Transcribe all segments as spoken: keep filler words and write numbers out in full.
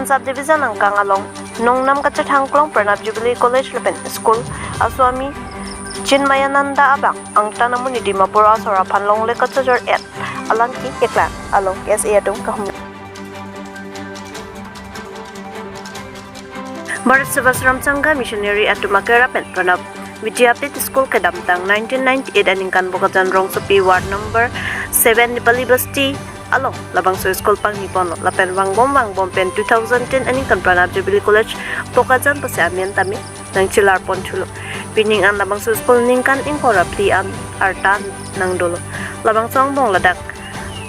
Subdivision angkang along nongnam kachethangklong Pranab Jubilee College lapen School a Swami Chinmayananda abang angtan amonit Dimapur asor aphan longle kachojor-et alam keklang along K S A atum kahumri. Bharat Sevashram Sangha missionary atum aker pen Pranab Vidyapith School kedamtang nineteen ninety-eight aningkan Bokajan rongsopi ward number seven Nepali Basti along labangso school pangniponlo lapen vangbom vangbom pen two thousand ten aningkan Pranab Jubilee College Bokajan pusi amen tame nangchelar ponthulo. Pining an labangso school ningkan ingkoi ra phli an arta nangdolo. Labangso angbong ladak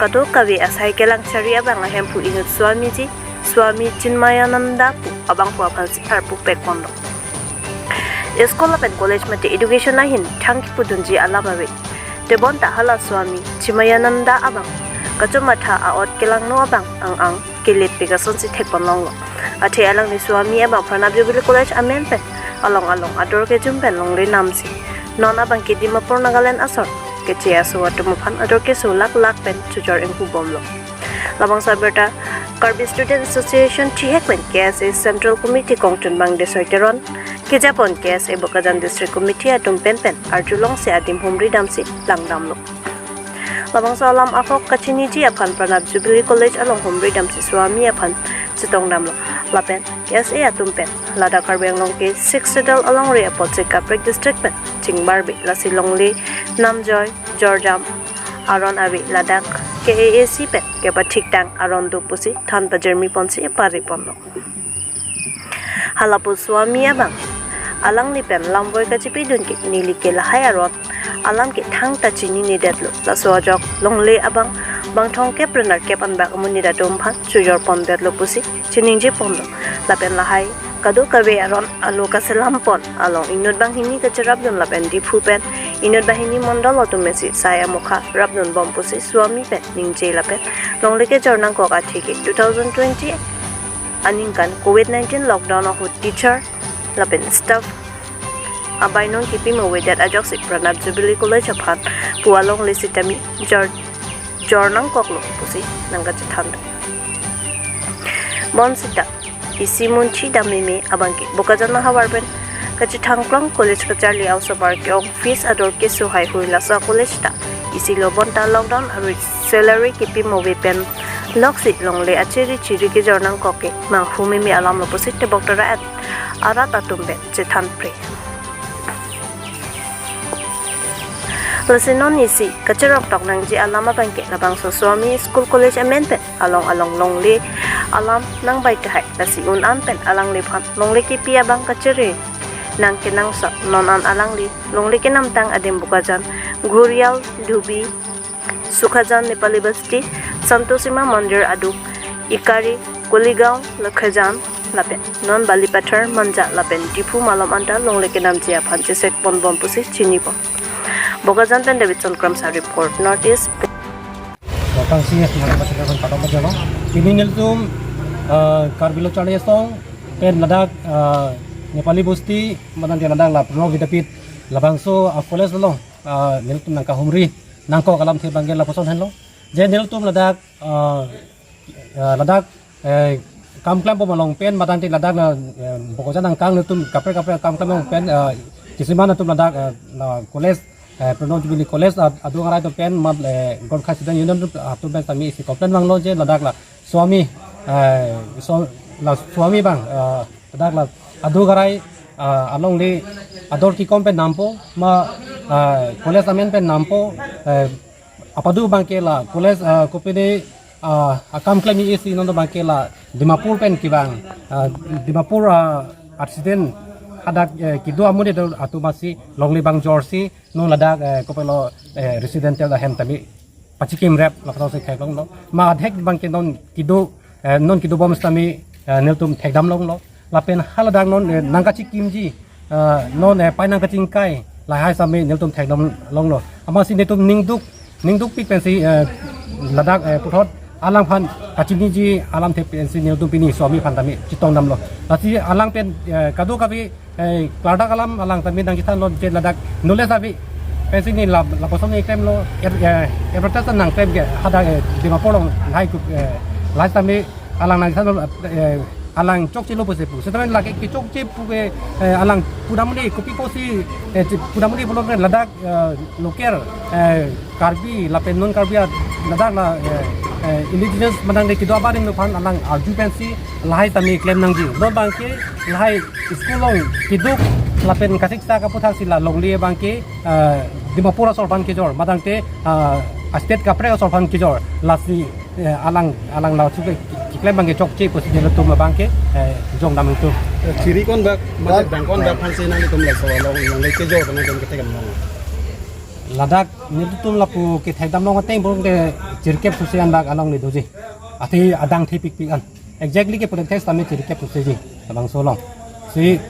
kadokave asai kelang chari abang ahemphu inut Swamiji Swami Chinmayananda pu abangphu aphansi arpu pekponlo. School lapen college mate education ahin thang kipudunji alam ave. Tebonta hala Swami Chinmayananda abang kachomatha a-ot kelangno abang ang-ang kelet pik asonsi thekponlonglo. Athe alangli Swami abang Pranab Jubilee College amen pen along along ador kejum pen longle namsi non abangke Dimapur Nagaland asor keche aso atum aphan ador keso lak lak pen chojor ingpu bomlo. Labangso abirta Karbi Student Association thihek pen K S A Central Committee kongtun bang Desoi Teron, kejapon K S A Bokajan District Committee atum pen pen arjulongsi adim humri damsi langdamlo. Labangso alam ahok kachiniji aphan Pranab Jubilee College along humri damsi Swami aphan chetongdamlo. Lapen K S A atum pen ladak Karbi Anglong ke Sixth Schedule alongri apotsi kaprek district pen chingbarbe lasi longle namjoi jorjam aron ave ladak K A A C pen kepathik tang aron do pusi than pajirmi ponsi pari ponlo. Halapu Swami abang alangli pen lamvoi kachipidun ke neli ke lahai aron alam ke thangta chininedetlo. Laso ajok longle abang bangthong kep renar kep anbak amonit atum aphan chojor pondetlo pusi chiningje ponlo. Lapen lahai kadokave aron alo kaselam pon along inut banghini kacherapdun lapen Diphu pen inut banghini mondol atum mesi sai amokha rapdun bom pusi Swami pen ningje lapen longle kejor nangkok athe ke two thousand twenty aningkan covid nineteen lockdown ahut teacher lapen staff abainong kipimo avedet ajoksi Pranab Jubilee College aphan pu alongle sitame jor jor nangkoklo pusi nangkachethan. Bonsita isi munthi dam meme abangke Bokajan ahavar pen kachethangklong college kacharli aosomar ke-ong fees ador keso haihui laso college ta isi lo. Bonta lockdown arui salary kipimo ave pen loksi longle achiri chiri kejor nangkok ke manghu meme alamlo pusi tebok tara-et arat atum pen chethanpre. Lasi non isi kacheroktok nangji alam abangke labangso Swami School College amen pen along along longle alam nangbai tahai. Lasi un an pen alangliphan longle kipi abang kachere nangkenangsot. Non an alangli longle kenamtang adim Bokajan, Ghurial, Dhubi, Sukhajan Nepali Basti, Santosima Mandir aduk, Ikari, Koligaon, Lokhajan lapen non Balipathar, Manja lapen Diphu malom anta longle kenamji aphan chesek ponbom pusi chinipon. Bokajan pen Davidson Kramsa report, North East. Tangsi mari masuk ke kantong aja lo. Pini nelitum, eh, Karbi Lok Charli Asong pen ladak, eh, Nepali Basti, manang dia ladak la Pranab Vidyapith labangso, eh, college along, eh, nelitum nangkahumri nangkok alamthe abangke lapuson henlo. Je nelitum ladak, eh, eh, ladak, eh, kam klembom along pen manang ti ladak la, eh, Bokajan angkang nelitum kaprek kaprek kam klembom pen, eh, kisiman atum ladak, eh, la college, eh, Pranab Jubilee College ad-, adung arai atum pen mat, eh, Gorkha Student Union atum pen tame isi complain vanglo je ladak la Swami, eh, so, la Swami abang, eh, ladak la adung arai, eh, alongle ador kekom pen nampo ma, eh, college amen pen nampo, eh, apadu abangke la college, ah, kopine, ah, akam klem isi non abangke la Dimapur pen kevang, ah, Dimapur, ah, resident hadak, eh, kedo amonit atum masi longle abang jorsi non ladak, eh, kopilo, eh, residential ahem tame pachikimrep lapuson si khaiklonglo. Ma adhek abangke non kedo, eh, non kedobom sitame, eh, nelitum thekdam longlo. Lapen haladak non, eh, nangkachikimji, eh, non, eh, pai nangkachingkai lahai sitame nelitum thekdam longlo. Amatsi nelitum ningduk, ningdukpik pensi, eh, ladak, eh, puthot alangphan kachiniji alamthe pensi nelitum pini Swami aphan tame chetongdamlo. Lasi alang pen, eh, kadokave, eh, klardak alam alang tame nangchethanlo je ladak knowledge ave pensi neli la, lapuson neli klemlo, er, eh, advertise nangklem ke hadak, eh, Dimapur along lahai ku, eh, lahai sitame alang nangchethanlo, eh, alang chokchelo pusi pu. Setame lake kechokche pu ke, eh, alang pudamde kopi pusi, eh, chi-, pudamde pulo ke ladak, eh, local, eh, Karbi lapen non Karbi a-, ladak la, eh, eh, indigenous madang de kedo abarim aphan alang arju pensi lahai tame klem nangji. Non abangke lahai school along keduk lapen kasik sa kaputhaksi la longle abangke, eh, Dimapur asor aphan kejor, madang te, eh, state kaprek asor aphan kejor. Lasi, eh, alang, alang la suke keklem abangke chokche pusi nelitum abangke, eh, jongdam nangtum. Chiri konbak, mate bang konbak aphansi nanglitum laso along, along le kejor, nangtum kethekdam long. Ladak nelitum lapu kethekdam long ateng bong ke chirkep susi anbak along le doji. Athe adang thepikpik an. Exactly ke pudek thes tame chirkep susi ji. Labangso along. Si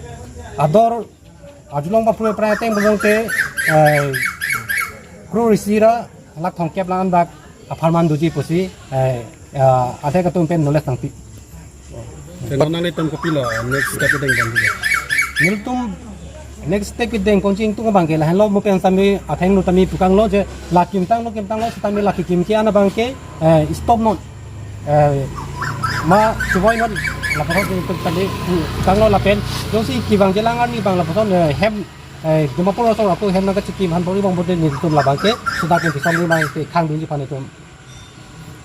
ador arjulong bapru prai ateng bong ke, eh, kru risi ra lak thomkep lang anbak apharman doji pusi, eh, eh, adhek atum pen knowledge nangpi. Te lo nanglitum kopilo next step ideng bang juga. Nelitum next step ideng ponjing tung abangke lahenlo mo pen sami athengno tame pukanglo je la kimtanglo kimtanglo setame la kekim ke-an abangke, eh, stop non. Eh, ma chuboi non lapuson nelitum tame pukanglo lapen jongsi kevang jelang arni abang lapuson, eh, hem, eh, Dimapur asor ako hem nangkachikim aphan bor-i bang bor-i nelitum labangke sudah pen pisam ri abangke khangdunji aphan itum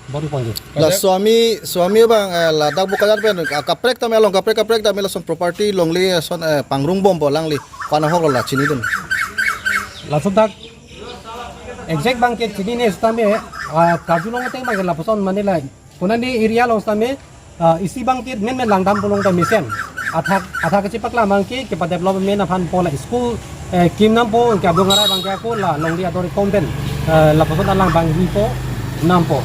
bor-i ponji. La Swami, Swami abang, eh, ladak Bokajan pen, ah, kaprek tame along, kaprek kaprek tame lason property longle, eh, son, eh, pangrung bompo alangli. Ko-an ahok lo la chinidun. Laso dak exact abangke chinine setame, ah, karjulong ateng abangke lapuson mane la. Konani area along setame, ah, isi abangke menmen langdam pulong ta mesen. Athak, athak kachepaklang abangke kepa development aphan pu la school, eh, kim nampo, ke abang arai abangke ako la longle ador ikom pen, eh, lapuson alang abang ripo nampo.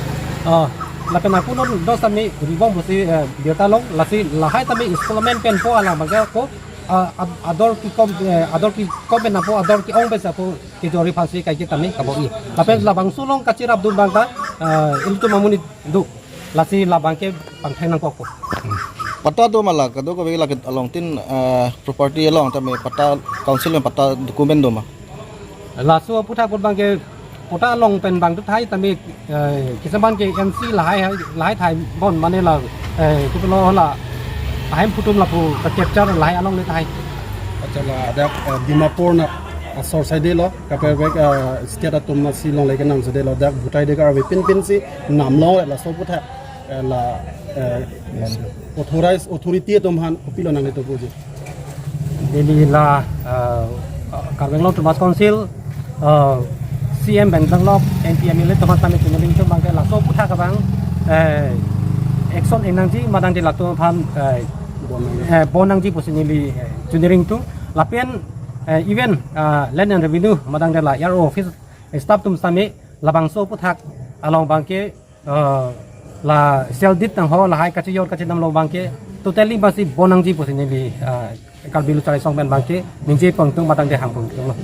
Ah, lapen ako non dos tame ribom pusi, eh, birta long, lasi lahai tame school amen pen pu alang abangke ako, ah, ad-, ador kekom, eh, ador kekom pen nampo, ador ke-ong pen ako kejor-i aphansi kaike tame kabor-i. Lapen labangso along kachirapdun abangta, eh, ilitum amonit do. Lasi labangke pangtheng nangkokpo. Patta do ma la, kadokave la ke along tin, eh, property along tame patta council pen patta document do ma? Laso aputhak abangke patta along pen abang do tahai tame, eh, kisa abangke N C lahai, lahai thai bon mane la, eh, kopilo la ahem phutum lapu ka capture lahai along le tahai. Accha, ladak, eh, Dimapur na asor saidelo, kaprek, eh, state atum masi longle kenam saidelo, dak bhutai de Karbi pinpin si namlong laso aputhak, eh, la, eh, authorized authority atum aphan kopilo nanglitum puji? Neli la, eh, Karbi Anglong Autonomous Council, eh, C M pen thanglok, M P M L A atum aphan tame chiningri atum abangke laso aputhak abang, eh, action engnangji madang de latum aphan, eh, eh, bon nangji pusi neli, eh, chiningri atum. Lapen, eh, even, ah, Land and Revenue madang de la R O office staff atum tame labangso aputhak along abangke, eh, la sale deed nangho lahai kachijor kachinam along abangke totally masi bon nangji pusi neli, ah, Karbi Luchari Song pen abangke ningje pon atum madang de hang pon atum lo.